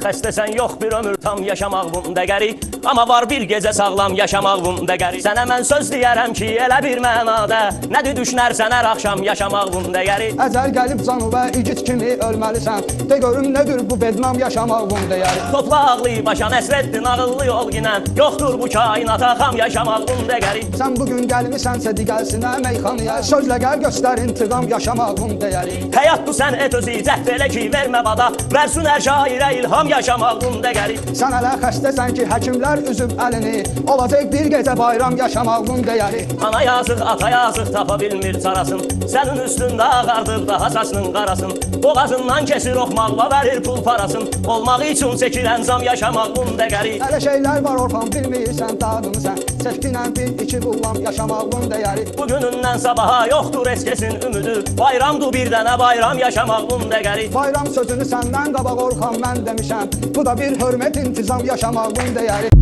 Xəstəsən yox bir ömür tam yaşamağın dəyəri, amma var bir gecə sağlam yaşamağın dəyəri. Sənə mən söz deyərəm ki, elə bir mənada, nədir düşünərsən hər axşam yaşamağın dəyəri. Əcəl gəlib canı və igid kimi ölməlisən. De görüm nədir bu bednam yaşamağın dəyəri. Topla ağlı başa Nəsrəddin ağıllı yol ginən, yoxdur bu kainata xam yaşamağın dəyəri. Sən bugün gəlmisənsə digəlsinə meyxanaya, sözlə gəl göstər intiqam yaşamağın dəyəri. Həyat bu sən et özü cəhd elə ki vermə bada, versin hər şairə ilham yaşamağın dəyəri. Sən hələ xəstəsən ki həkimlər üzüb əlini, olacaq bir gecə bayram yaşamağın dəyəri. Ana yazıq, ata yazıq tapa bilmir çarasın, sənin üstündə ağardıb daha saçının qarasın. Boğazından kesir oxmaqla verir pul parasın, olmaq üçün çəkir əncam yaşamağın dəyəri. Elə şeylər var Orxan bilmirsən dadını sən, sevginlə bir iki qullam yaşamağın dəyəri. Bugünündən sabaha yoxdur heç kəsin ümidi, bayramdır bir dənə bayram yaşamağın dəyəri. Bayram sözünü səndən qabaq Orxan mən demişəm, bu da bir hörmət intizam yaşamağın dəyəri.